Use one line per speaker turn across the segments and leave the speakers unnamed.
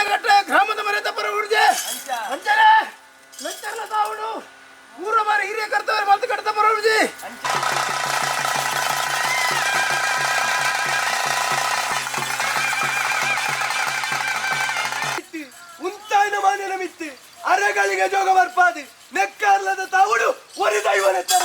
ಗ್ರಾಮದ ಕಟ್ಟೆ ಗ್ರಾಮದ ಮನೆ ತಪ್ಪರ ಉಡ್ಜೆ ಅಂಚನೆ ಲೆಚ್ಚರ್ಲ ತಾವುಡು ಊರ ಬಾರಿ ಹಿರಿಯ ಕರ್ತವ್ಯ ಮಲ್ತು ಕಟ್ಟ ತಪ್ಪರ ಉಡ್ಜೆ.
ಉಂತಾಯಿನ ಮಾನ್ಯನ ಮಿತ್ತಿ ಅರೆಗಳಿಗೆ ಜೋಗ ಬರ್ಪಾದಿ ನೆಕ್ಕರ್ಲದ ತಾವುಡು ಒರಿ ದೈವನೆತ್ತರ.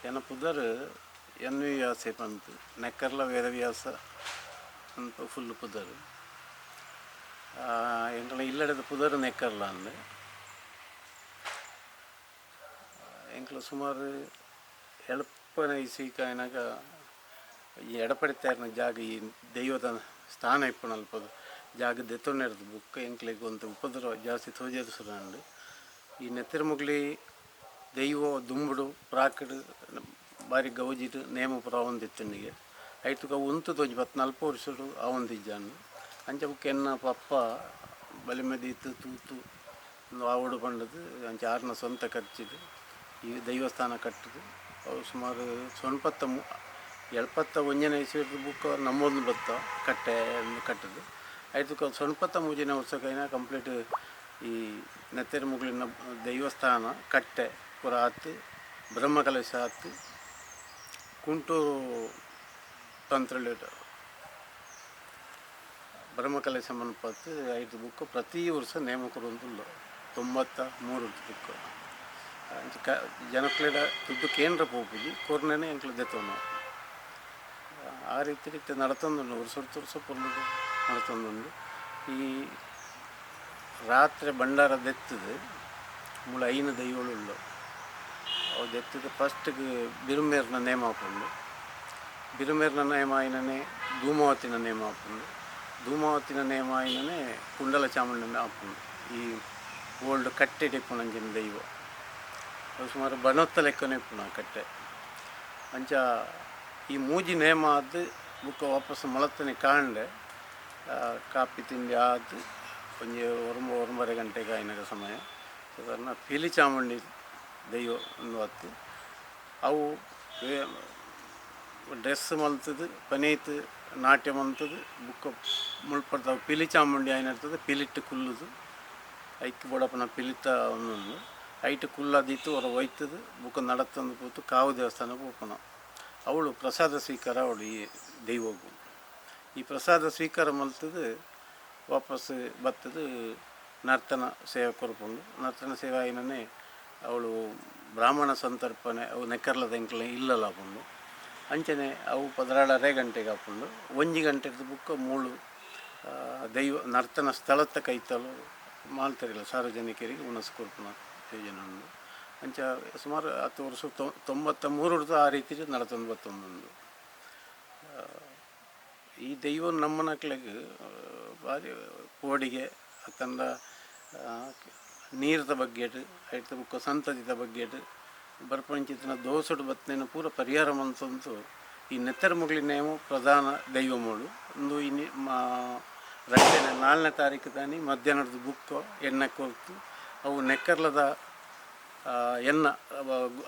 ಎನ್ನ ಪುದರ್ ಎನ್ ವಿ ವ್ಯಾಸೆ ಪಂತ್, ನೆಕ್ಕರ್ಲ ವೇದವ್ಯಾಸ ಅಂತ ಫುಲ್ ಪುದರ್. ಎಂಕಲ್ನ ಇಲ್ಲಡೆದ ಪುದರ್ ನೆಕ್ಕರ್ಲ ಅಂದ್. ಎಂಕಲ ಸುಮಾರು ಎಳ್ಪನ ಇಸೀಕಾಯಿನಾಗ ಈ ಎಡಪಡಿತಾರನ ಜಾಗ, ಈ ದೈವದ ಸ್ಥಾನ ಇಪ್ಪುನಲ್ಪದ ಜಾಗ ದೆತ್ತೊನ್ನೆರ್ದು ಬುಕ್ಕ ಎಂಕ್ಲೆಗ್ ಒಂತೆ ಉಪದ್ರ ಜಾಸ್ತಿ ತೋಜೆರ್ ಸುರಂಡು. ಈ ನೆತ್ತೆರ್ ಮುಗ್ಲಿ ದೈವ ದುಂಬುಡು ಪ್ರಾಕ್ಡ್ ಬಾರಿ ಗೌಜಿಡ್ ನೇಮ ಪೂರ ಆವೊಂದಿತ್ತುಂಡಿಗೆ. ಐತುಕ ಉಂತುದು ಒಂಜಿ ಪತ್ತ್ ನಲ್ಪ ವರ್ಷಡು ಆವೊಂದಿಜ್ಜಾಂಡ್. ಅಂಚ ಬುಕ್ಕ ಎನ್ನ ಪಪ್ಪ ಬಲಿಮೆ ದೀತ್ ತೂತು ಉಂದು ಆವೊಡು ಪಂಡುದು ಅಂಚ ಆರ್ನ ಸ್ವಂತ ಖರ್ಚಿಡ್ ಈ ದೈವಸ್ಥಾನ ಕಟ್ಟುದು ಅವು ಸುಮಾರು ಸೊನ್ಪತ್ತ ಎಳ್ಪತ್ತ ಒಂಜನೇ ಇಸ್ವಿರ್ದ್ ಬುಕ್ಕ ನಮ್ಮೊಂದು ಬತ್ತ ಕಟ್ಟೆ ಕಟ್ಟುದು. ಐತುಕ ಸೊನ್ಪತ್ತ ಮೂಜಿನ ವರ್ಷಕೈನ ಕಂಪ್ಲೀಟ್ ಈ ನೆತ್ತೆರ್ ಮುಗುಲಿನ ದೈವಸ್ಥಾನ ಕಟ್ಟೆ ಪೂರ ಆತ್, ಬ್ರಹ್ಮಕಲಶ ಆತ್, ಕುಂಟೂರು ತಂತ್ರಲೇಟ್ ಬ್ರಹ್ಮಕಲಶ ಮನ್ಪತ್. ಐಟ್ ಬುಕ್ಕ ಪ್ರತಿ ವರ್ಷ ನೇಮ ಕೊರೊಂದುಲ್ಲ 93 ಬುಕ್ಕ. ಅಂಚ ಕ ಜನಕ್ಲೆಡ ದುಡ್ಡು ಕೇಂದ್ರ ಪೋಪುಜಿ, ಕೊರ್ನೆನೆ ಎಂಕ್ಲು ದೆತ್ತೊನು. ಆ ರೀತಿ ರೀತಿ ನಡತೊಂದುಂಡು, ವರ್ಷ ವರ್ಷ ಪೊರ್ಲುಡು ನಡತೊಂದುಂಡು. ಈ ರಾತ್ರೆ ಭಂಡಾರ ದೆತ್ತುದು ಮೂಲ ಐನು ದೈವೊಲು ಅವು ದೆತ್ತುದು ಫಸ್ಟ್ಗೆ ಬಿರುಮೇರ್ನ ನೇಮ ಆಪುಂಡು. ಬಿರುಮೇರ್ನ ನೇಮ ಆಯಿನನೆ ಧೂಮಾವತಿನ ನೇಮ ಆಪುಂಡು. ಧೂಮಾವತಿನ ನೇಮ ಆಯಿನನೆ ಕುಂಡಲ ಚಾಮುಂಡಿನ ಆಪುಂಡು. ಈ ಓಲ್ಡ್ ಕಟ್ಟೆಡ್ ಇಪ್ಪುನಂಚಿನ ದೈವ ಅವು ಸುಮಾರು ಬನೊತ್ತ ಲೆಕ್ಕನೆ ಇಪ್ಪುನ ಕಟ್ಟೆ. ಅಂಚ ಈ ಮೂಜಿ ನೇಮ ಆದ್ ಬುಕ್ಕ ವಾಪಸ್ ಮಳತ್ತನೆ ಕಾಂಡೆ ಕಾಪಿ ತಿಂಡಿ ಆದ್ ಒಂಜಿ ಒರುಂಬ ಒರುಂಬರೆ ಗಂಟೆಗೆ ಆಯಿನಾಗ ಸಮಯ ಸಾಧಾರಣ ಪಿಲಿ ಚಾಮುಂಡಿ ದೈವ ಒಂದು ಅತ್ತು. ಅವು ಡ್ರೆಸ್ ಮಲ್ತದು ಪನೀತ್ ನಾಟ್ಯ ಮಲ್ತದು ಬುಕ್ಕ ಮುಳ್ಪರ್ದ ಪಿಲಿ ಚಾಮುಂಡಿ ಆಯಿನರ್ತದೆ ಪಿಲಿಟ್ಟು ಕುಲ್ಲುದು ಐಕ್ ಬೋಡಪ್ಪನ ಪಿಲಿತ ಒಂದೊಂದು ಐಟ್ ಕುಲ್ಲದಿತ್ತು ಹೊರ ಒಯ್ತದು. ಬುಕ್ಕ ನಡತೊಂದು ಪೋತು ಕಾವು ದೇವಸ್ಥಾನಕ್ಕೆ ಪೋಪುನ. ಅವಳು ಪ್ರಸಾದ ಸ್ವೀಕಾರ ಅವಳು ಈ ದೈವಗು ಈ ಪ್ರಸಾದ ಸ್ವೀಕಾರ ಮಲ್ತದು ವಾಪಸ್ ಬತ್ತದು ನರ್ತನ ಸೇವೆ ಕೊರ್ಪುಂಡು. ನರ್ತನ ಸೇವೆ ಆಯಿನನೆ ಅವಳು ಬ್ರಾಹ್ಮಣ ಸಂತರ್ಪಣೆ ಅವು ನೆಕ್ಕರ್ಲದ ಎಂಕ್ಲೆ ಇಲ್ಲಲ ಆಪುಂಡು. ಅಂಚನೆ ಅವು 12.30 ಗಂಟೆಗೆ ಆಪುಂಡು. ಒಂಜಿ ಗಂಟೆರ್ದ್ ಬುಕ್ಕ ಮೂಳು ದೈವ ನರ್ತನ ಸ್ಥಳತ್ತ ಕೈತಲು ಮಾಲ್ತರಿಲ್ಲ ಸಾರ್ವಜನಿಕರಿಗೆ ಉಣಸು ಕೊರ್ಪುನ ಯೋಜನೆ ಉಂಡು. ಅಂಚ ಸುಮಾರು 10 ವರ್ಷ 93 ಆ ರೀತಿ ನಡತೊಂದು ಬತ್ತೊಂದುಂಡು. ಈ ದೈವ ನಮ್ಮನಕ್ಲೆಗ್ ಬಾರಿ ಪೋಡಿಗೆ ಅತ್ತಂಡ ನೀರ್ದ ಬಗ್ಗೆಟ್ ಐತ ಬುಕ್ಕ ಸಂತತಿದ ಬಗ್ಗೆಟ್ ಬರ್ಪಂಚಿತ್ತಿನ ದೋಸೆಡ್ ಬತ್ತನೇನ ಪೂರ ಪರಿಹಾರ ಮಂತೊಂದು ಈ ನೆತ್ತೆರ್ ಮುಗುಳಿ ನೇಮ ಪ್ರಧಾನ ದೈವ ಮೂಳು. ಉಂದು ಇನಿ ರಡ್ಡನೇ ನಾಲ್ನೇ ತಾರೀಕು ತಾನಿ ಮಧ್ಯಾಹ್ನದ ಬುಕ್ಕ ಎಣ್ಣೆ ಕೊರ್ತು ಅವು ನೆಕ್ಕರ್ಲದ ಎನ್ನ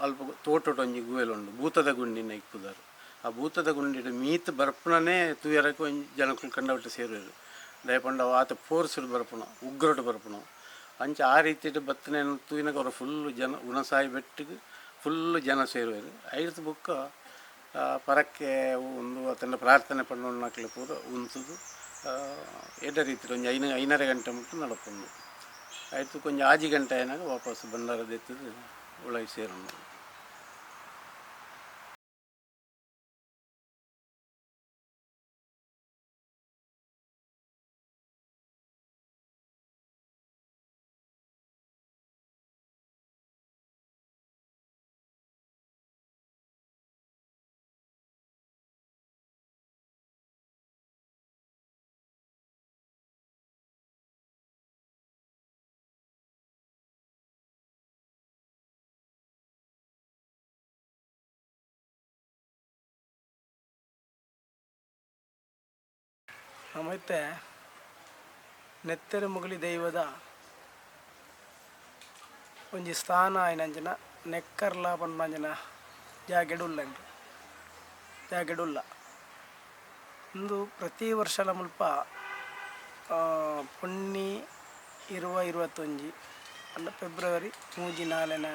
ಅಲ್ಪ ತೋಟೊಡು ಒಂಜಿ ಗುವೆಲ್ ಉಂಡು, ಭೂತದ ಗುಂಡಿನ ಇಪ್ಪುದಾರು. ಆ ಭೂತದ ಗುಂಡಿಡ್ ಮೀತ್ ಬರ್ಪುನನೇ ತೂಯರಕ್ಕೆ ಒಂಜಿ ಜನಕುಲು ಕಂಡಪಟ್ಟೆ ಸೇರುವೆರ್. ದಾಯೆ ಅವು ಆತ ಫೋರ್ಸ್ಡ್ ಬರ್ಪುನ, ಉಗ್ರಡ್ ಬರ್ಪುನ. ಅಂಚ ಆ ರೀತಿಡ್ ಬತ್ತನೆ ತೂಯಿನಗ ಅವರ ಫುಲ್ ಜನ ಉಣಸಾಯಿ ಬೆಟ್ಟಿಗೆ ಫುಲ್ ಜನ ಸೇರುವೆರ್. ಐರ್ದ್ ಬುಕ್ಕ ಪರಕ್ಕೆ ಒಂದು ಅತ್ತಂಡ ಪ್ರಾರ್ಥನೆ ಪಣ್ಣುನಕ್ಲೆ ಪೂರ ಉಂತುದು ಎಡ್ಡೆ ರೀತಿಡ್ ಒಂಜಿ ಐನು ಐನರೆ ಗಂಟೆ ಮುಟ್ಟ ನಡಪುಂಡು. ಐತ ಒಂಜಿ ಆಜಿ ಗಂಟೆ ಆಯಿನಾಗ ವಾಪಸ್ ಭಂಡಾರ ದೆತ್ತುದು ಉಳಯಿ ಸೇರುಂಡು.
ನಮೈತೆ ನೆತ್ತೆರ ಮುಗುಲಿ ದೈವದ ಒಂಜಿ ಸ್ಥಾನ ಆಯಿನಂಚಿನ ನೆಕ್ಕರ್ಲ ಪನ್ಪಂಚಿನ ಜಾಗೆಡ್ ಉಲ್ಲ ಜಾಗೆಡ್ ಉಲ್ಲ. ಉಂದು ಪ್ರತಿ ವರ್ಷಲ ಮುಲ್ಪ ಪೊನ್ನಿ 20 21 ಅಲ್ಲ ಫೆಬ್ರವರಿ 3 4ನ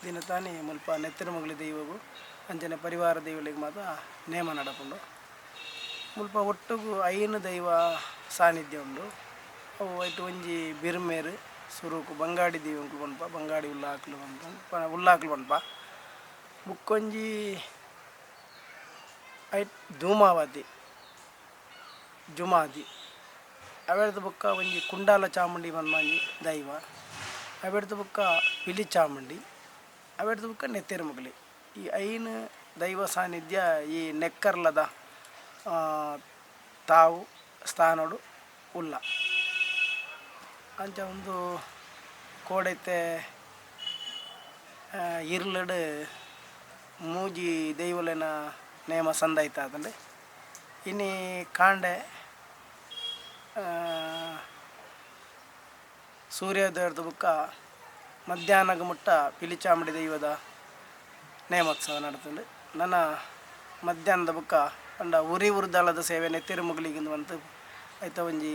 ದಿನ ತಾನೇ ಮುಲ್ಪ ನೆತ್ತೆರ ಮುಗುಲಿ ದೈವಗು ಅಂಚನೆ ಪರಿವಾರ ದೈವಗಳಿಗೆ ಮಾತ ನೇಮ ನಡಪುಂಡು. ಮುಲ್ಪ ಒಟ್ಟುಗು 5 ದೈವ ಸಾನ್ನಿಧ್ಯ ಉಂಡು. ಅವು ಐಟ್ ಒಂಜಿ ಬಿರ್ಮೇರು ಸುರುಕು ಬಂಗಾಡಿ ದೈವಂಕು ಪನ್ಪ, ಬಂಗಾಡಿ ಉಲ್ಲಾಕ್ಲು ಪನ್ಪ, ಉಲ್ಲಾಕ್ಲು ಪನ್ಪ. ಬುಕ್ಕೊಂಜಿ ಐಟ್ ಧೂಮಾವತಿ ಜುಮಾದಿ, ಅವೆಡ್ದು ಬೊಕ್ಕ ಒಂಜಿ ಕುಂಡಾಲ ಚಾಮುಂಡಿ ಪನ್ಪಂಜಿ ದೈವ, ಅವೆಡ್ದು ಬೊಕ್ಕ ಪಿಲಿ ಚಾಮುಂಡಿ, ಅವೆಡ್ದು ಬೊಕ್ಕ ನೆತ್ತೆರ ಮುಗುಲಿ. ಈ 5 ದೈವ ಸಾನ್ನಿಧ್ಯ ಈ ನೆಕ್ಕರ್ಲದ ತಾವು ಸ್ಥಾನಡು ಉಲ್ಲ. ಅಂಚ ಒಂದು ಕೋಡೈತೆ ಇರ್ಲಡ್ ಮೂಜಿ ದೈವಲೆನ ನೇಮ ಸಂದಾಯ್ತ ಆತಂಡೆ. ಇನಿ ಕಾಂಡೆ ಸೂರ್ಯೋದಯದ ಬೊಕ್ಕ ಮಧ್ಯಾಹ್ನಗ ಮುಟ್ಟ ಪಿಲಿಚಾಮುಂಡಿ ದೈವದ ನೇಮೋತ್ಸವ ನಡತುಂಡು. ನನ್ನ ಮಧ್ಯಾಹ್ನದ ಬೊಕ್ಕ ಪಂಡ ಉರಿ ಉರ್ದಾಳದ ಸೇವೆ ನೆತ್ತೆರ ಮುಗುಲಿಗಿಂದು ಬಂತು ಐತ ಒಂಜಿ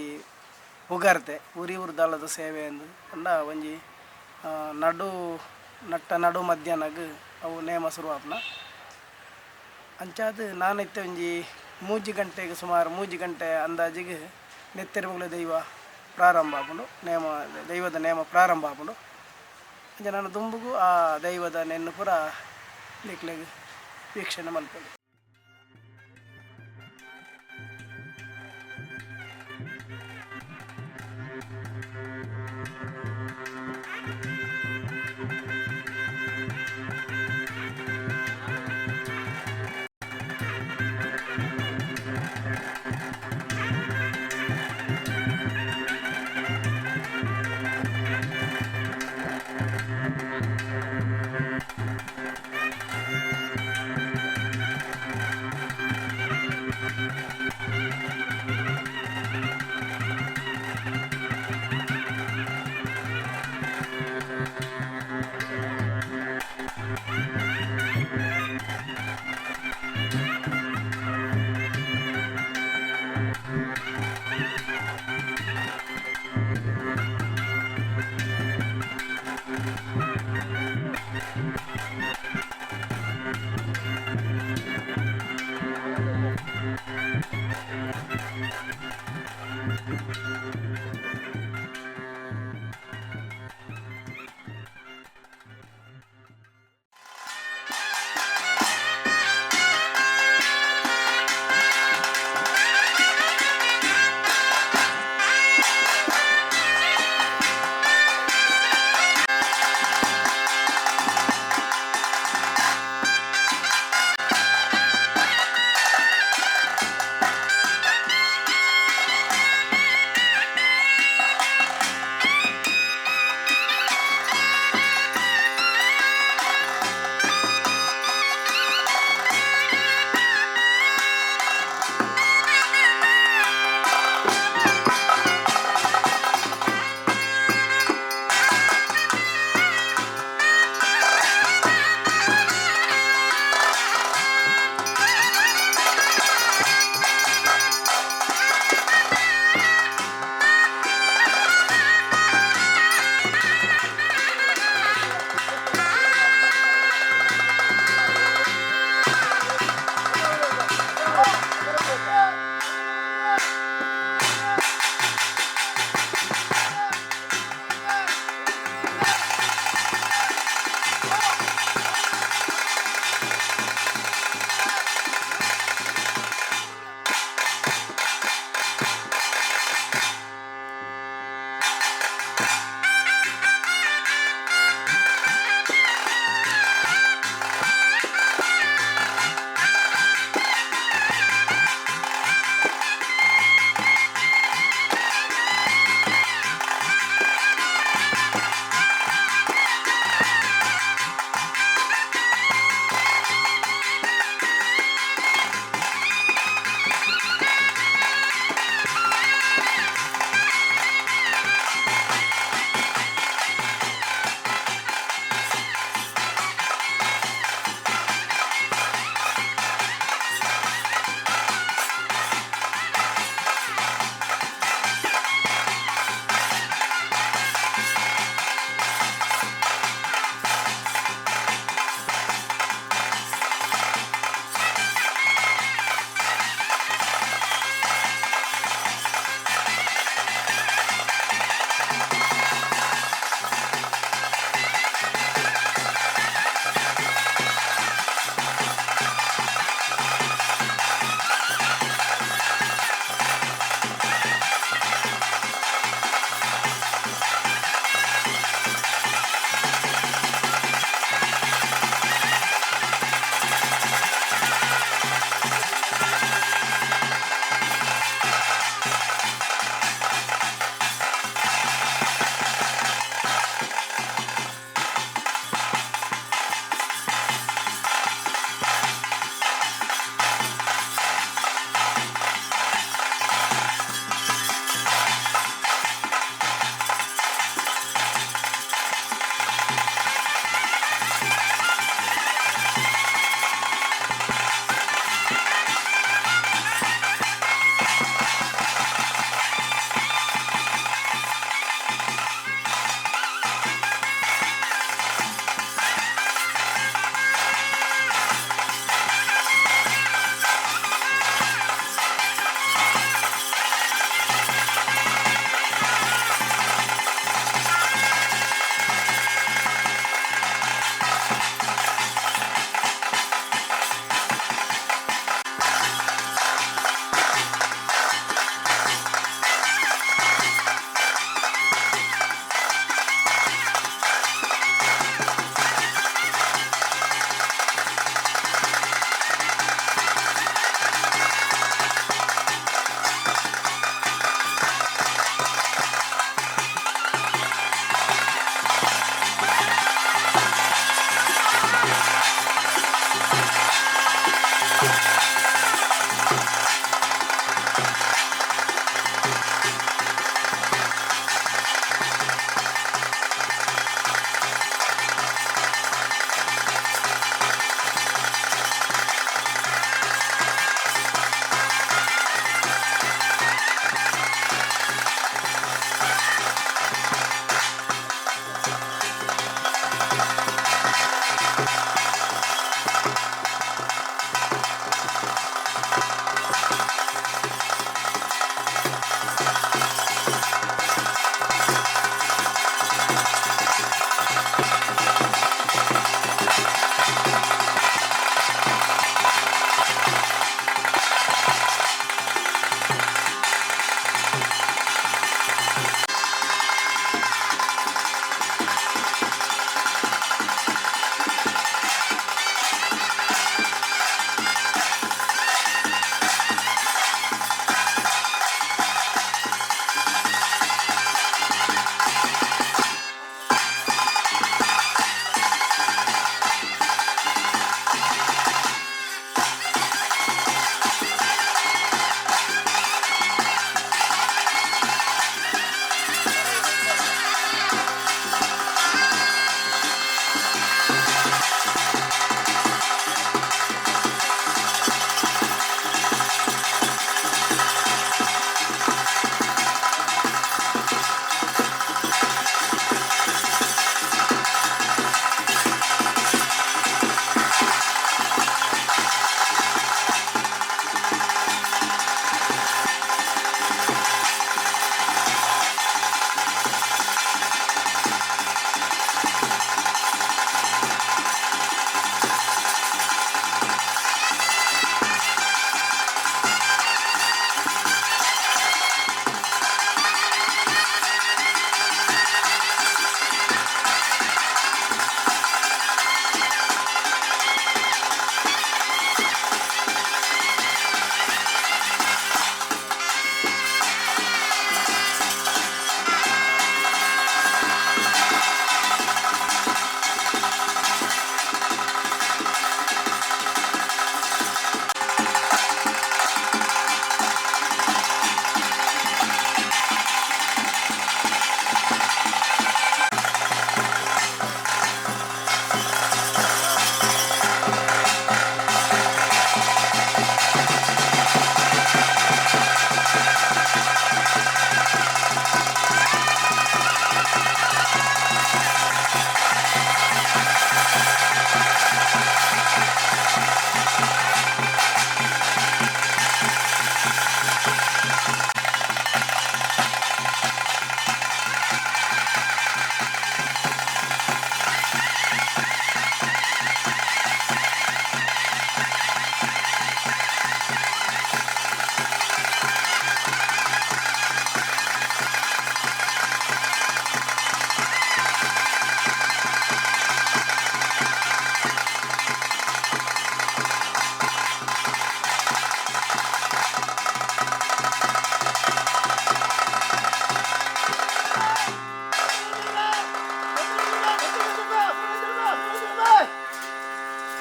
ಪುಗಾರ್ತೆ ಉರಿ ಉರ್ದಾಳದ ಸೇವೆ ಎಂದು ಪಂಡ ಒಂಜಿ ನಡು ನಟ್ಟ ನಡು ಮಧ್ಯಾಹ್ನಗ್ ಅವು ನೇಮ ಶುರುವಾಪುನ. ಅಂಚಾದ್ ನಾನೈತೆ ಒಂಜಿ 3 ಗಂಟೆಗೆ ಸುಮಾರು 3 ಗಂಟೆ ಅಂದಾಜಿಗೆ ನೆತ್ತೆರ ಮುಗುಲಿ ದೈವ ಪ್ರಾರಂಭ ಆಪುಂಡು, ನೇಮ ದೈವದ ನೇಮ ಪ್ರಾರಂಭ ಆಪುಂಡು. ಅಂಚ ನಾನು ದುಂಬುಗು ಆ ದೈವದ ನೆನ್ನು ಪೂರ ನಿಕ್ಲೆಗ್ ವೀಕ್ಷಣೆ ಮಲ್ಪೊಲಿ.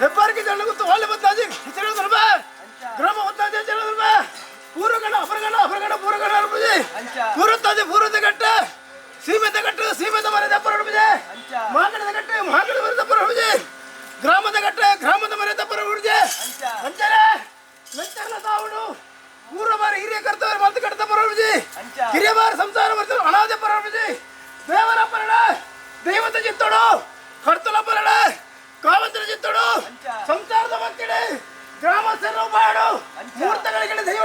ಹೆಬ್ಬಾರ್ಗೆ ಜನ ಗೊತ್ತು, ಒಳ್ಳೆ ಬತ್ತಾಜಿ ರೂಪಾಯಿ, ಗ್ರಾಮ ಒತ್ತಾಜಿ ರೂಪಾಯಿ, ಪೂರ್ವಗಣ ಅಪರಗಣ, ಅಪರಗಣ ಪೂರ್ವಗಣ ರೂಪಾಯಿ, ಪೂರ್ವತ್ತಾಜಿ ಪೂರ್ವದ ಕಟ್ಟೆ, ಸೀಮೆದ ಕಟ್ಟು, ಸೀಮೆದ ಮರದ ರೂಪಾಯಿ, ಮಹಾಗಣದ ಕಟ್ಟೆ, ಮಹಾಗಣದ ಮರದ ರೂಪಾಯಿ, ಗ್ರಾಮದ ಕಟ್ಟೆ, ಗ್ರಾಮದ ಮರದ ರೂಪಾಯಿ. ಅಂಚನೆ ಲಂಚರ್ನ ತಾವಡು ಪೂರ್ವ ಬಾರಿ ಹಿರಿಯ ಕರ್ತವ್ಯ ಮಲ್ತು ಕಟ್ಟ ಪರವಿಜಿ, ಕಿರಿಯ ಬಾರಿ ಸಂಸಾರ ಬರ್ತಾರೆ ಅನಾಥ ಪರವಿಜಿ, ದೇವರ ಪರಣ ದೈವದ ಚಿತ್ತಡು, ಕರ್ತಲ ಪರಣ ಕಾವಂತರ ಚಿತ್ತಡು, ಸಂಸಾರದ ಮಕ್ಕಳೇ ಗ್ರಾಮಸ್ಥರು ಬಾಡು ಮೂರ್ತಗಳಿಗೆ ದೈವ.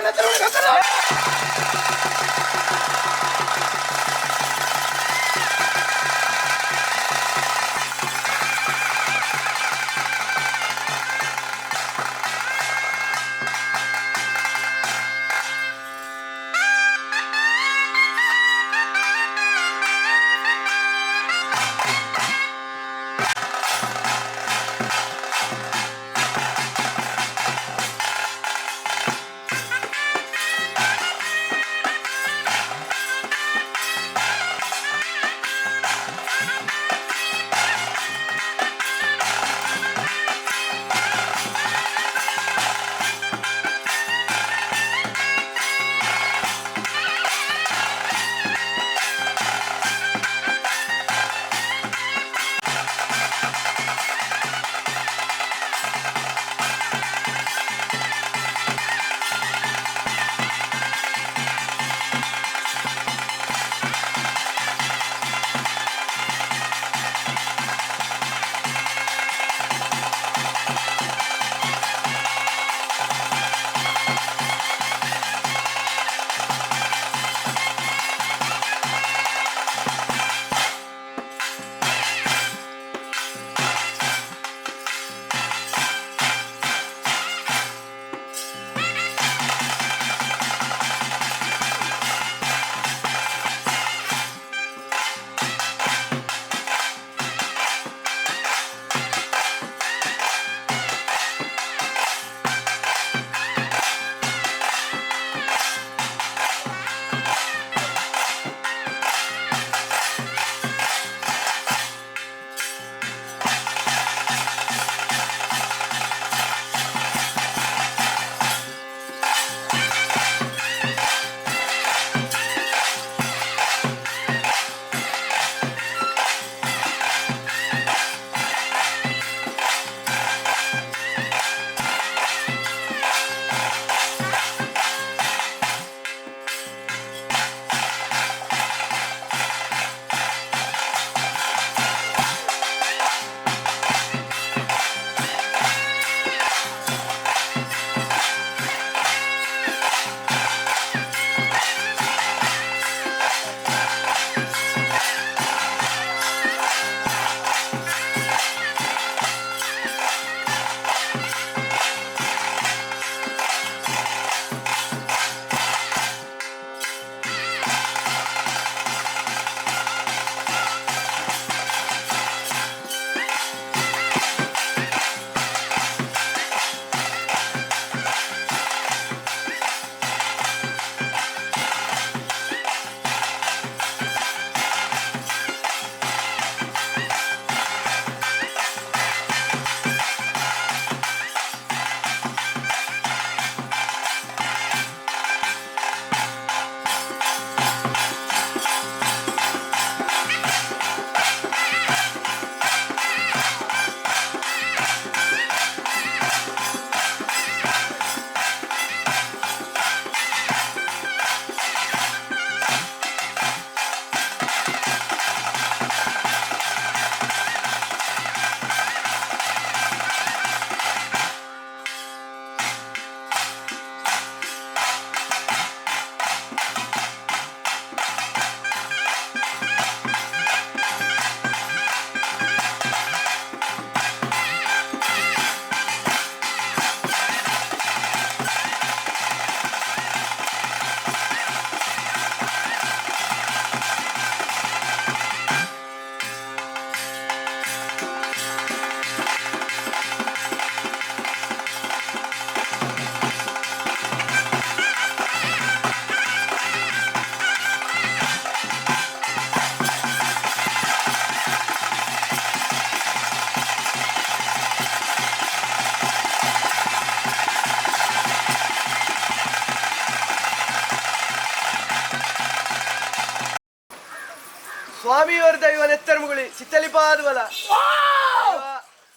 ನೆತ್ತರ್ಮುಗುಳಿ ಚಿತ್ತಲಿಪಾದುವಲ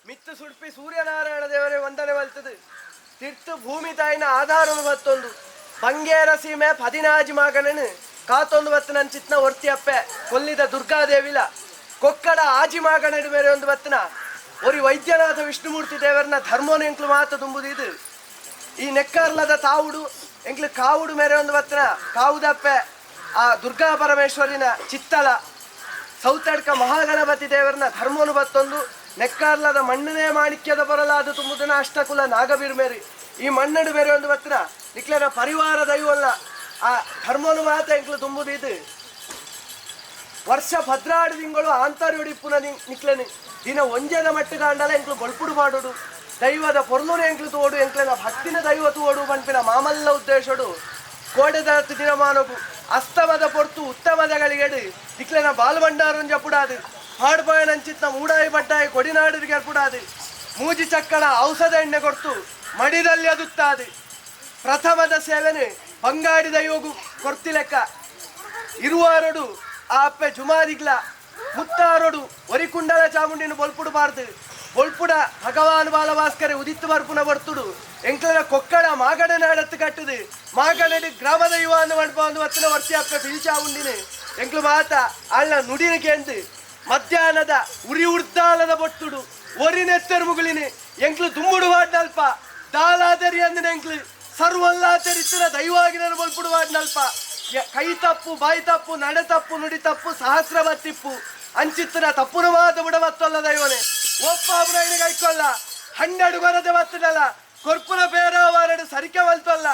ಮಿತ್ತು ಸುಡ್ಪಿ ಸೂರ್ಯನಾರಾಯಣ ದೇವರೇ ವಂದನೆ ಬಲ್ತದು ತಿರ್ತು ಭೂಮಿ ತಾಯಿನ ಆಧಾರನು ಬತ್ತೊಂದು ಬಂಗೇರ ಸೀಮೆ ಪದಿನಾಜಿ ಮಗನನು ಕಾತೊಂದು ಬತ್ತನ ಚಿತ್ನ ಒರ್ತಿ ಅಪ್ಪೆ ಕೊಲ್ಲಿದ ದುರ್ಗಾದೇವಿಲ ಕೊಕ್ಕಡ ಆಜಿ ಮಾಗನಡು ಮೇರೆ ಒಂದು ಬತ್ತನ ಒರಿ ವೈದ್ಯನಾಥ ವಿಷ್ಣುಮೂರ್ತಿ ದೇವರನ ಧರ್ಮೋನ ಎಂಕ್ಲು ಮಾತ ತುಂಬುದು ಇದು. ಈ ನೆಕ್ಕರ್ಲದ ತಾವುಡು ಎಂಕ್ಲು ಕಾವುಡು ಮೇರೆ ಒಂದು ಬತ್ತನ ಕಾವುದಪ್ಪೆ ಆ ದುರ್ಗಾ ಪರಮೇಶ್ವರಿನ ಚಿತ್ತಲ ಸೌತಡ್ಕ ಮಹಾಗಣಪತಿ ದೇವರನ ಧರ್ಮನು ಬತ್ತೊಂದು ನೆಕ್ಕಾರ್ಲದ ಮಣ್ಣನೇ ಮಾಣಿಕ್ಯದ ಬರಲಾದ ತುಂಬುದನ ಅಷ್ಟಕುಲ ನಾಗಬೀರ್ಮೇರಿ ಈ ಮಣ್ಣಡು ಬೇರೆ ಒಂದು ಬತ್ತನ ನಿಕ್ಲನ ಪರಿವಾರ ದೈವಲ್ಲ ಆ ಧರ್ಮನು ಮಾತ ಎಂಕ್ಲು ತುಂಬುದು ಇದು. ವರ್ಷ ಭದ್ರಾಡು ತಿಂಗಳು ಆಂತರ್ಯುಡಿಪ್ಪುನ ನಿಕ್ಲನಿ ದಿನ ಒಂಜೆದ ಮಟ್ಟಗಾಂಡಲ ಎಂಕ್ಲು ಬೊಳ್ಪುಡು ಪಾಡೋಡು ದೈವದ ಪೊರ್ಲುನ ಎಂಕ್ಲು ತೋಡು ಎಂಕ್ಲನ ಭಕ್ತಿನ ದೈವ ತೋಡು ಪನ್ಪಿನ ಮಾಮಲ್ಲ ಉದ್ದೇಶಡು ಕೋಡೆದ ದಿನಮಾನಗು ಅಸ್ತಮದ ಪೊರ್ತು ಉತ್ತಮದ ಗಳಿಗೆಡು ನಿಕ್ಲೆನ ಬಾಲ್ಬಂಡಾರನ್ ಜಪುಡಾದು ಹಾಡ್ಬಾಯನಂಚಿತ್ನ ಮೂಡಾಯಿ ಬಡ್ಡಾಯಿ ಕೊಡಿನಾಡಿಗೆ ಅರ್ಪುಡಾದು ಮೂಜಿ ಚಕ್ಕಡ ಔಷಧ ಎಣ್ಣೆ ಕೊಡ್ತು ಮಡಿದಲ್ಲಿ ಅದುತ್ತಾದು ಪ್ರಥಮದ ಸೇವೆನೆ ಬಂಗಾಡಿ ದೈವಗು ಕೊರ್ತಿ ಲೆಕ್ಕ ಇರುವಾರೊಡು ಆ ಅಪ್ಪೆ ಜುಮಾದಿಗ್ಲ ಮುತ್ತಾರೊಡು ಒರಿಕುಂಡಲ ಚಾಮುಂಡಿನ ಬೊಲ್ಪುಡು ಬಾರ್ದು ಬೊಲ್ಪುಡ ಭಗವಾನ್ ಬಾಲಭಾಸ್ಕರೆ ಉದಿತ್ತು ಬರ್ಪುನ ಬರ್ತುಡು ಎಂಕ್ಲನ ಕೊಕ್ಕಡ ಮಾಗಡ ನಾಡತ್ತು ಕಟ್ಟುದು ಮಾಗಡಡು ಗ್ರಾಮ ದೈವ ಅಂದು ಮಡ್ಪ ಒಂದು ವತ್ತಿನ ವರ್ತಿ ಅಪ್ಪೆ ಪಿಲ್ಚಾವುಂಡಿನ ಎಂಕ್ಲು ಮಾತ ಅಳ್ಳ ನುಡಿನ ಕೇಂದು ಮಧ್ಯಾಹ್ನದ ಉರಿ ಉರ್ದಾಲದ ಬೊಟ್ಟುಡು ಒರಿ ನೆತ್ತೆರ್ ಮುಗುಳಿನಿ ಎಂಕ್ಲು ದುಂಬುಡು ವಾಡ್ನಲ್ಪ ದಾಲಾದರಿ ಅಂದಿನ ಎಂಕ್ಲು ಸರ್ವಲ್ಲಾತರಿತ್ತಿನ ದೈವಾಗಿನ ಬೊಲ್ಪುಡು ವಾಡ್ನಲ್ಪ ಕೈ ತಪ್ಪು ಬಾಯಿ ತಪ್ಪು ನಡೆ ತಪ್ಪು ನುಡಿ ತಪ್ಪು ಸಹಸ್ರ ಬತ್ತಿಪ್ಪು ಅಂಚಿತ್ತಿನ ತಪ್ಪುನ ಮಾತು ಬುಡ ಬತ್ತಲ್ಲ ದೈವನೆ ಒಪ್ಪ ಅಬುನ ಕೈಕೊಲ್ಲ ಹನ್ನೆರಡು ಗೊರದೆ ಬತ್ತದಲ್ಲ ಕೊರ್ಪುನ ಬೇರವಾರಡು ಸರಿಕೆ ಬಲ್ತಲ್ಲ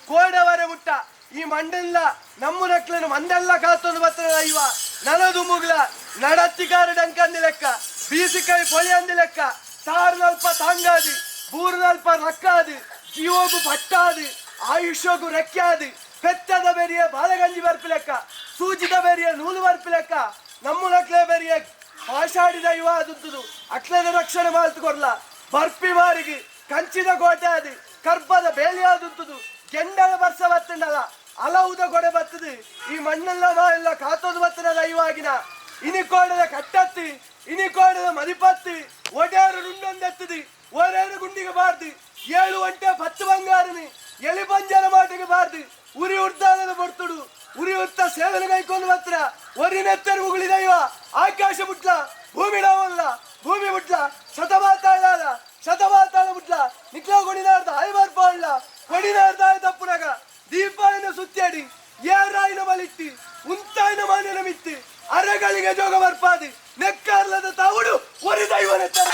ಕೋಡವರೆ ಮುಟ್ಟ ಈ ಮಂಡೆಲ್ಲ ನಮ್ಮನಕ್ಲನು ಮಂದೆಲ್ಲ ಕಾತೊಂದು ಬತ್ತದ ದೈವ ನನದು ಮುಗ್ಲ ನಡತ್ತಿಗಾರ ಡಂಕಂದಿ ಲೆಕ್ಕ ಬೀಸಿಕಾಯಿ ಪೊಳಿ ಅಂದಿ ಲೆಕ್ಕ ತಾರ್ನಲ್ಪ ತಾಂಗಾದಿ ಬೂರ್ನಲ್ಪ ರಕ್ಕಾದಿ ಜೀವೋಗು ಪಟ್ಟಾದಿ ಆಯುಷ್ಯೋಗು ರೆಕ್ಕಾದಿ ಪೆತ್ತದ ಬೆರಿಯ ಬಾಲಗಂಜಿ ಬರ್ಪಿ ಲೆಕ್ಕ ಸೂಜಿದ ಬೆರಿಯ ನೂಲು ಬರ್ಪಿ ಲೆಕ್ಕ ನಮ್ಮನಕ್ಲೆ ಬೆರಿಯ ಪಾಷಾಡಿ ದೈವ ಅದುಂತುದು ಅಕ್ಲದ ರಕ್ಷಣೆ ಮಾಲ್ತು ಕೊರ್ಲ ಬರ್ಪಿ ಮಾರಿಗೆ ಕಂಚಿದ ಕೋಟೆ ಅದು ಕರ್ಬದ ಬೇಲಿ ಆದುಂತುದು ಗೆಂಡದ ಬರ್ಸ ಬತ್ತಂಡಲ ಅಲವುದ ಕೊಡೆ ಬತ್ತದು ಈ ಮಣ್ಣೆಲ್ಲ ಎಲ್ಲ ಕಾತೋದು ಬತ್ತದ ದೈವಾಗಿನ ಇನಿಕೋಡದ ಕಟ್ಟತ್ತಿ ಇನಿಕೋಡದ ಮದಿಪತ್ತಿ ಒಡೇರು ರುಂಡೊಂದೆತ್ತದು ಒರೇರು ಗುಂಡಿಗೆ ಬಾರ್ದು ಏಳು ಒಂಟೆ ಪತ್ತು ಬಂಗಾರನಿ ಎಲಿ ಪಂಜರ ಮಾಟಿಗೆ ಬಾರ್ದು ಉರಿ ಉರ್ದಾಲದ ಬರ್ತುಡು ಉರಿ ಉರ್ತ ಸೇವನೆ ಕೈಕೊಂಡು ಬತ್ರ ಒರಿ ನೆತ್ತರು ಉಗುಳಿ ದೈವ ಆಕಾಶ ಮುಟ್ಲ ಭೂಮಿ ಡಾವಲ್ಲ ಭೂಮಿ ಮುಟ್ಲ ಶತಮಾತಾಳ ಶತಮಾತಾಳ ಮುಟ್ಲ ನಿಕ್ಲ ಕೊಡಿನಾರ್ದ ಆಯ್ ಬರ್ಪಾಳ್ಲ ಕೊಡಿನಾರ್ದ ಆಯ್ ತಪ್ಪುನಗ ದೀಪಾಯನ ಸುತ್ತಾಡಿ ಏರಾಯಿನ ಬಲಿಟ್ಟಿ ಉಂತಾಯಿನ ಮಾನ್ಯನ ಮಿತ್ತಿ ಅರೆಗಳಿಗೆ ಜೋಗ ಬರ್ಪಾದಿ ನೆಕ್ಕಾರ್ಲದ ತಾವುಡು ಒರಿ ದೈವ ನೆತ್ತರ.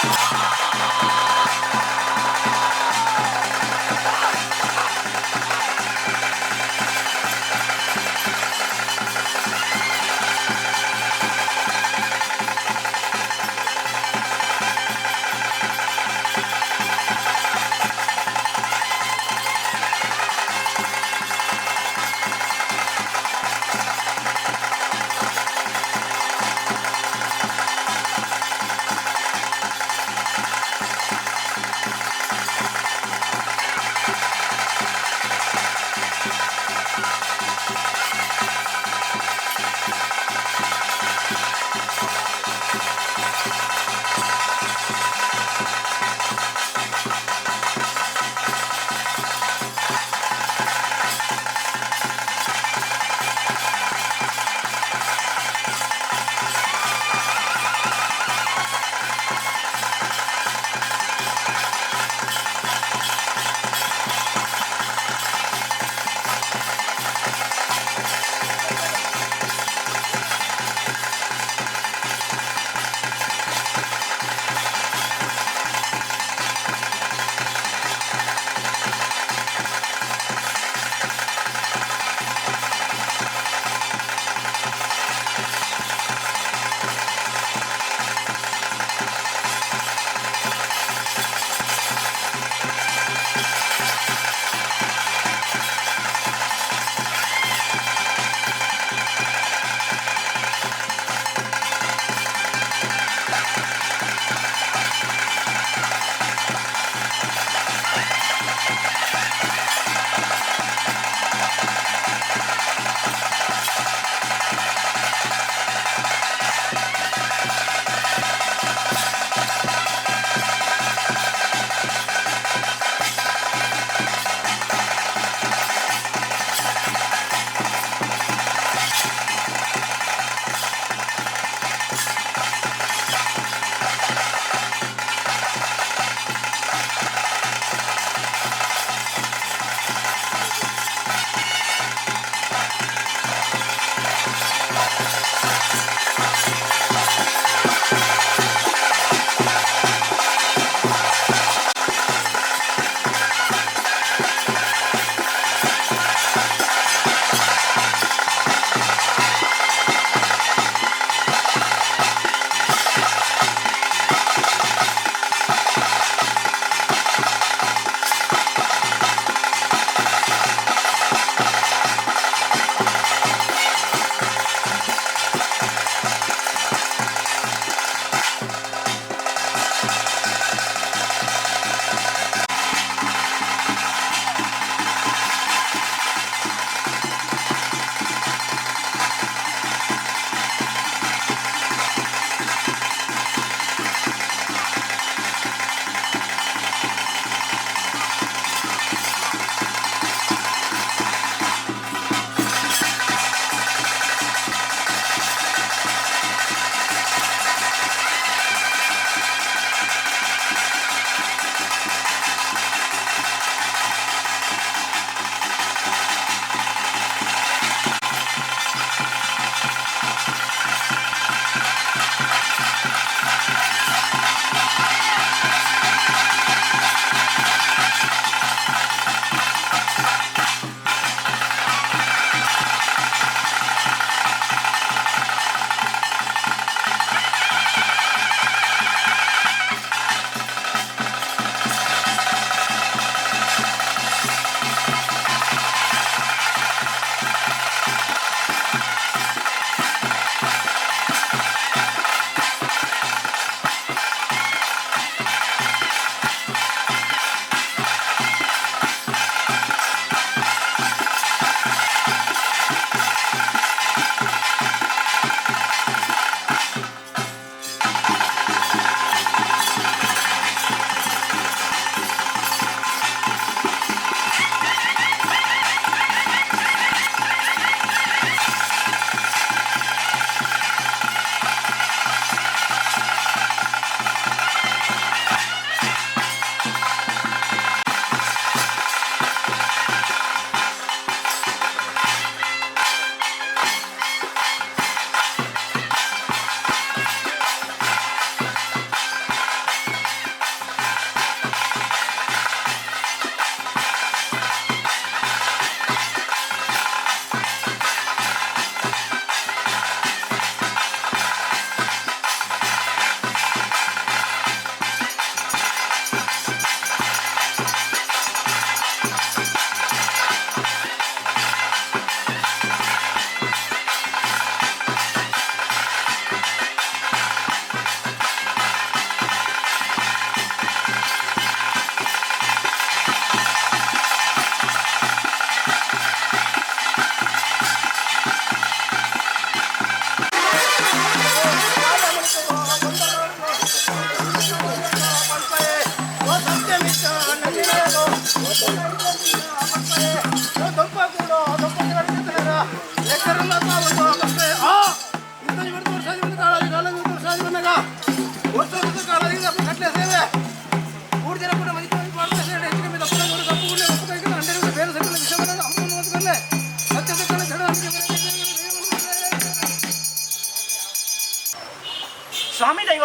ಸ್ವಾಮಿ ದೈವ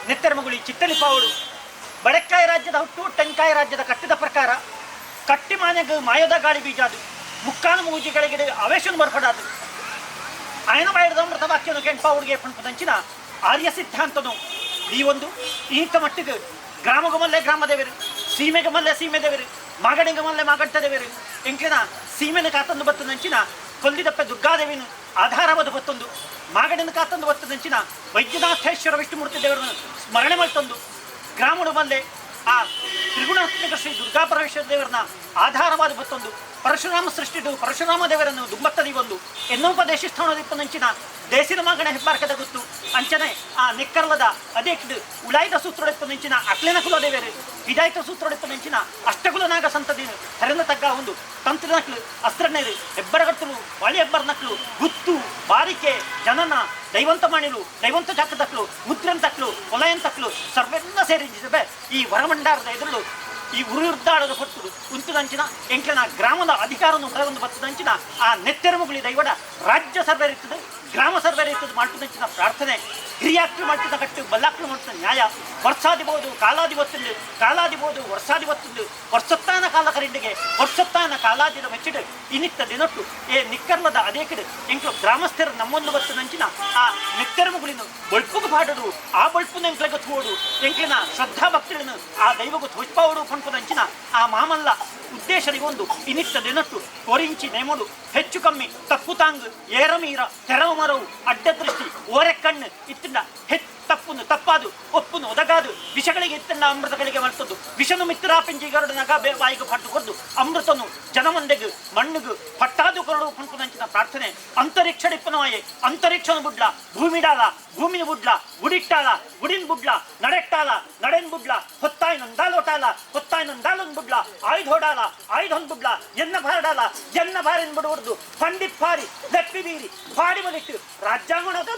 ನೆತ್ತೆರಮಗುಳಿ ಚಿತ್ತಲಿಪಾವಡು ಬಡಕ್ಕಾಯ ರಾಜ್ಯದ ಹುಟ್ಟು ಟೆಂಕಾಯ ರಾಜ್ಯದ ಕಟ್ಟಿದ ಪ್ರಕಾರ ಕಟ್ಟಿ ಮಾನೆಗ್ ಮಾಯದ ಗಾಳಿ ಬೀಜಾದು ಮುಕ್ಕಾನು ಮೂಜಿಗಳಿಗೆ ಅವೇಶನ್ ಬರ್ಪಡಾದು ಆಯನ ಬಾಯಿದ ಅಮೃತ ವಾಕ್ಯನು ಕೆಂಪಾವುಡಿಗೆ ಪಂಪದಂಚಿನ ಆರ್ಯ ಸಿದ್ಧಾಂತನು ಈ ಒಂದು ಈತ ಮಟ್ಟಿಗೆ ಗ್ರಾಮಗಮಲ್ಲೆ ಗ್ರಾಮದೇವರು, ಸೀಮೆಗಮಲ್ಲೆ ಸೀಮೆ ದೇವರು, ಮಾಗಡಿಗಮಲ್ಲೆ ಮಾಗಡ್ಡ ದೇವರು, ಎಂಕಿನ ಸೀಮೆನ ಕಾತಂದು ಬತ್ತದಂಚಿನ ಕೊಲ್ಲಿದಪ್ಪ ದುರ್ಗಾದೇವಿನ ಆಧಾರವಾದ ಬತ್ತೊಂದು ಮಾಗಡಿನ ಕಾತಂದು ಬತ್ತದಂಚಿನ ವೈದ್ಯನಾಥೇಶ್ವರ ವಿಷ್ಣುಮೂರ್ತಿ ದೇವರನ್ನು ಸ್ಮರಣೆ ಮಾಡ್ತಂದು ಗ್ರಾಮಡು ಮಲ್ಲೆ ಆ ತ್ರಿಗುಣಾತ್ಮಕ ಶ್ರೀ ದುರ್ಗಾ ಪರಮೇಶ್ವರ ದೇವರನ್ನ ಆಧಾರವಾದ ಬತ್ತೊಂದು ಪರಶುರಾಮ ಸೃಷ್ಟಿಡು ಪರಶುರಾಮ ದೇವರನ್ನು ದುಂಬತ್ತದಿ ಒಂದು ಎನ್ನೋಪದೇಶ ಸ್ಥಾನದಿಪ್ಪನಂಚಿನ ದೇಸಿನ ಮಗನ ಹೆಬ್ಬಾರ್ಕದ ಗೊತ್ತು ಅಂಚನೆ ಆ ನಿಕ್ಕರ್ಲದ ಅದೇಕಿಡು ಉಲಾಯ್ದ ಸೂತ್ರೊಡೆಪ್ಪನಂಚಿನ ಅಕ್ಲೆನ ಕುಲ ದೇವರು ವಿದಾಯಿತ ಸೂತ್ರೊಡೆಪ್ಪನಂಚಿನ ಅಷ್ಟಕುಲ ನಾಗ ಸಂತದಿನ ಹರನ ತಗ್ಗ ಒಂದು ತಂತ್ರ ನಕ್ಲು ಅಸ್ತ್ರನೇರು ಹೆಬ್ಬರಗಟ್ಟಲು ವಾಳಿ ಹೆಬ್ಬರ ನಕ್ಲು ಗುತ್ತು ಬಾರಿಕೆ ಜನನ ದೈವಂತ ಮಾಡಿಲು ದೈವಂತ ಜಾಕದಕ್ಲು ಮುದ್ರನ್ ತಕ್ಲು ಒಲಯನ್ ತಕ್ಲು ಸರ್ವೆಲ್ಲ ಸೇರಿಸಿವೆ ಈ ವರಮಂಡಾರದ ಎದುರು ಈ ಉರುರ್ದಾಡದ ಹೊತ್ತು ಉಂತುದಂಚಿನ ಎಂಕ್ಲನ ಗ್ರಾಮದ ಅಧಿಕಾರವನ್ನು ಹೊರಗೊಂದು ಬತ್ತದಂಚಿನ ಆ ನೆತ್ತೆರಮುಗುಳಿ ದೈವಡ ರಾಜ್ಯ ಸರ್ವೆ ಇರ್ತದೆ, ಗ್ರಾಮ ಸರ್ವೆ ಇರ್ತದೆ ಮಾಡ್ತದಂಚಿನ ಪ್ರಾರ್ಥನೆ ಹಿರಿಯಾಕ್ಲು ಮಾಡ್ತಿದ್ದ ಕಟ್ಟು ಬಲ್ಲಾಕ್ಲು ಮಾಡ್ತಿದ್ದ ನ್ಯಾಯ ವರ್ಷಾದಿಬೋದು ಕಾಲಾದಿ ಒತ್ತುಂಡು ಕಾಲಾದಿಬೋದು ವರ್ಷಾದಿ ಒತ್ತುಂಡು ವರ್ಷತ್ತಾನ ಕಾಲ ಕರಿಂಡಿಗೆ ವರ್ಷತ್ತಾನ ಕಾಲಾದಿದ ಮೆಚ್ಚಿಡು ಇನಿತ್ತ ದಿನೊಟ್ಟು ಏ ನಿಕ್ಕರ್ಲದ ಅದೇ ಕಡೆ ಎಂಕ್ಲು ಗ್ರಾಮಸ್ಥರ ನಮ್ಮೊಂದು ಬತ್ತದಂಚಿನ ಆ ನೆತ್ತೆರಮುಗುಳಿನ ಬೊಳ್ಪುಗು ಪಾಡಡು ಆ ಬೊಳ್ಪುನ ಎಂಕ್ಲಗ ಥೋಡು ಎಂಕ್ಲಿನ ಶ್ರದ್ಧಾ ಭಕ್ತಿಗಳನ್ನು ಆ ದೈವಗು ಥೋಚ್ಪಾವಡು ಪಂಪದಂಚಿನ ಆ ಮಾಮಲ್ಲ ಉದ್ದೇಶನಿಗೊಂದು ಇನಿತ್ತ ದಿನಟ್ಟು ಕೊರಿಂಚಿ ನೇಮಡು ಹೆಚ್ಚು ಕಮ್ಮಿ ತಪ್ಪು ತಾಂಗ್ ಏರಮೀರ ತೆರವು ಮರವು ಅಡ್ಡದೃಷ್ಟಿ ಓರೆ ಕಣ್ಣು ಇತ್ತಿಂದ ಹೆಚ್ಚು ತಪ್ಪುನು ತಪ್ಪಾದು ಒಪ್ಪುನು ಒದಗಾದು ವಿಷಗಳಿಗೆ ಇತ್ತನ್ನ ಅಮೃತಗಳಿಗೆ ಮಾಡ್ತದ್ದು ವಿಷನು ಮಿತ್ರಾ ಪಿಂಜಿ ಗರುಡ ನಗ ಬಾಯಿಗೆ ಪಟ್ಟು ಕೊದ್ದು ಅಮೃತನು ಜನಮಂದೆಗು ಮಣ್ಣುಗು ಪಟ್ಟಾದು ಕೊರಡು ಪಂಪುನಂಚಿನ ಪ್ರಾರ್ಥನೆ ಅಂತರಿಕ್ಷಡಿಪ್ಪನವಾಯೆ ಅಂತರಿಕ್ಷನು ಬುಡ್ಲ ಭೂಮಿಡಾಲ ಭೂಮಿನ ಬುಡ್ಲ ಗುಡಿಟ್ಟಾಲ ಗುಡಿನ್ ಬುಡ್ಲ ನಡೆಟ್ಟಾಲ ನಡೆನ್ ಬುಡ್ಲ ಹೊತ್ತಾಯ್ ನಂದಾಲೋಟಾಲ ಹೊತ್ತಾಯ್ ನಂದಾಲನ್ ಬುಡ್ಲ ಆಯುಧೋಡಾಲ ಆಯುಧನ್ ಬುಡ್ಲ ಎನ್ನ ಭಾರಡಾಲ ಎನ್ನ ಭಾರಿನ್ ಬಿಡುವರ್ದು ಪಂಡಿತ್ ಪಾರಿ ದಪ್ಪಿ ಬೀರಿ ಪಾಡಿ ಬಲಿಟ್ಟು ರಾಜ್ಯಾಂಗಣದ